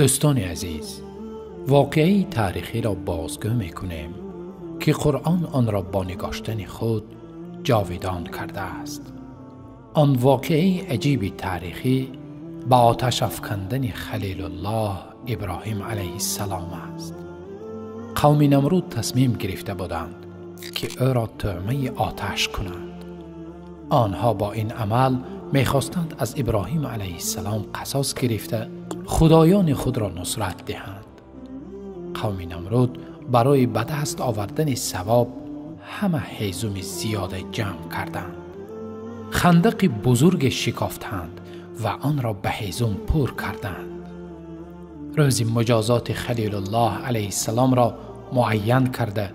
Дӯстони азиз, воқеаи таърихиро бозгӯ мекунем, ки Қуръон онро бо нигоштани худ ҷовидон кардааст. Он воқеаи аҷиби таърихӣ ба оташ афкандани Халилуллоҳ Иброҳим алайҳиссалом аст. Қавми Намруд тасмим гирифта буданд, ки ӯро тӯъмаи оташ кунанд. Онҳо бо ин амал мехостанд аз Иброҳим алайҳиссалом қасос гирифта худоёни худро нусрат диҳанд. Қавми Намруд барои ба даст овардани савоб ҳама ҳезуми зиёде ҷамъ карданд. Хандақи бузурге шикофтанд ва онро ба ҳезум пур карданд. Рӯзи муҷозоти Халилуллоҳ алайҳиссаломро муайян карда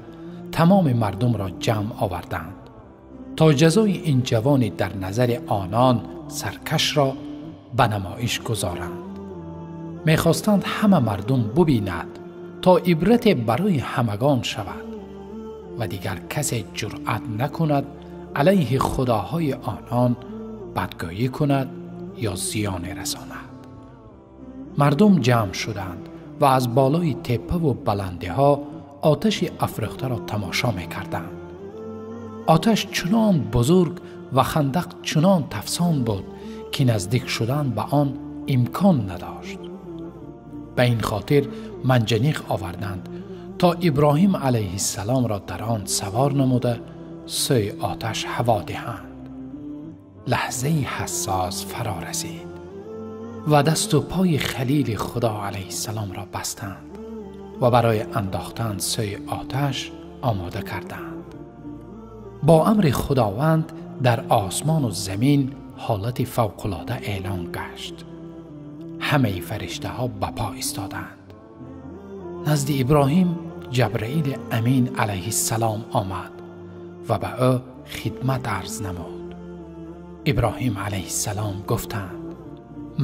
тамоми мардумро ҷамъ оварданд то ҷазои ин ҷавони дар назари онон саркашро ба намоиш гузоранд. Мехостанд ҳама мардум бубинад то ибрате барои ҳамагон шавад ва дигар касе ҷуръат накунад алайҳи худоҳои онон бадгӯӣ кунад ё зиёне расонад. Мардум ҷамъ шуданд ва аз болои теппаву баландиҳо оташи афрӯхтаро тамошо мекарданд. Оташ чунон бузург ва хандақ чунон тафсон буд, ки наздик шудан ба он имкон надошт. Ба ин хотир манҷаниқ оварданд то Иброҳим алайҳиссаломро дар он савор намуда сӯи оташ ҳаво диҳанд. Лаҳзаи ҳассос фаро расид ва дасту пои Халили Худо алайҳиссаломро бастанд ва барои андохтан сӯи оташ омода карданд. Бо амри Худованд дар осмону замин ҳолати фавқулода эълон гашт. Ҳамаи фариштаҳо ба по истоданд. Назди Иброҳим Ҷабраили Амин алайҳиссалом омад ва ба ӯ хидмат арз намуд. Иброҳим алайҳиссалом гуфтанд: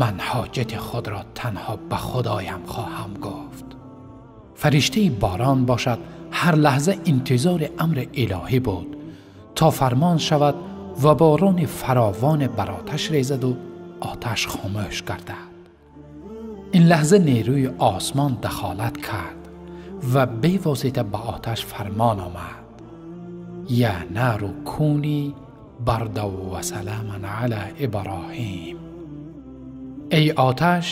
ман ҳоҷати худро танҳо ба Худоям хоҳам гуфт. Фариштаи борон бошад ҳар лаҳза интизори амри илоҳӣ буд то фармон шавад ва борони фаровон бар оташ резаду оташ хомӯш гардад. Ин лаҳза нерӯи осмон дахолат кард ва бевосита ба оташ фармон омад: я нару куни барда ва саламан ала Иброҳим. Эй оташ,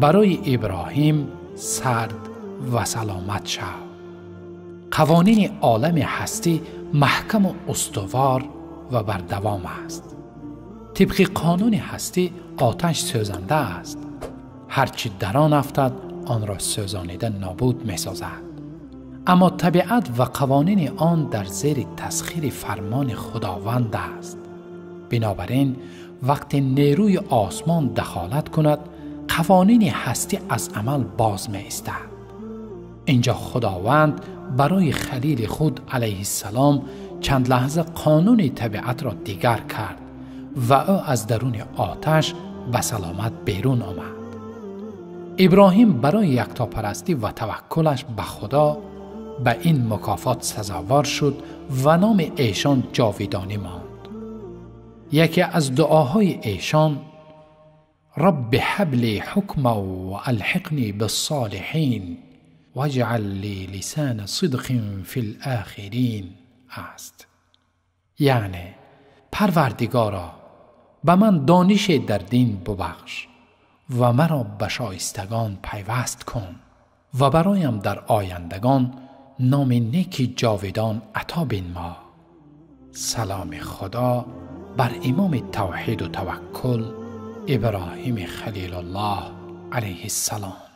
барои Иброҳим сард ва саломат шав. Қавонини олами ҳастӣ маҳкаму устувор ва бардавом аст. Тибқи қонуни ҳастӣ оташ сӯзанда аст. Ҳарчи дар он афтад онро сӯзонида нобуд месозад. Аммо табиат ва қавонини он дар зери тасхири фармони Худованд аст. Бинобар ин вақте нерӯи осмон дахолат кунад, қавонини ҳастӣ аз амал боз меистад. Инҷо Худованд барои Халили худ алайҳиссалом чанд лаҳза қонуни табиатро дигар кард ва ӯ аз даруни оташ ба саломат берун омад. Иброҳим барои яктопарастӣ ва таваккулаш ба Худо ба ин мукофот сазовор шуд ва номи эшон ҷовидонӣ монд. Яке аз дуоҳои эшон: рабби ҳабли ҳукма ва алҳиқни биссолиҳин ваҷъал ли лисана сидқин фил охирин аст. Яъне Парвардигоро, ба ман донише дар дин бубахш ва маро ба шоистагон пайваст кун ва бароям дар ояндагон номи неки ҷовидон ато бинмо. Саломи Худо бар имоми тавҳиду таваккул Иброҳими Халилуллоҳ алайҳиссалом.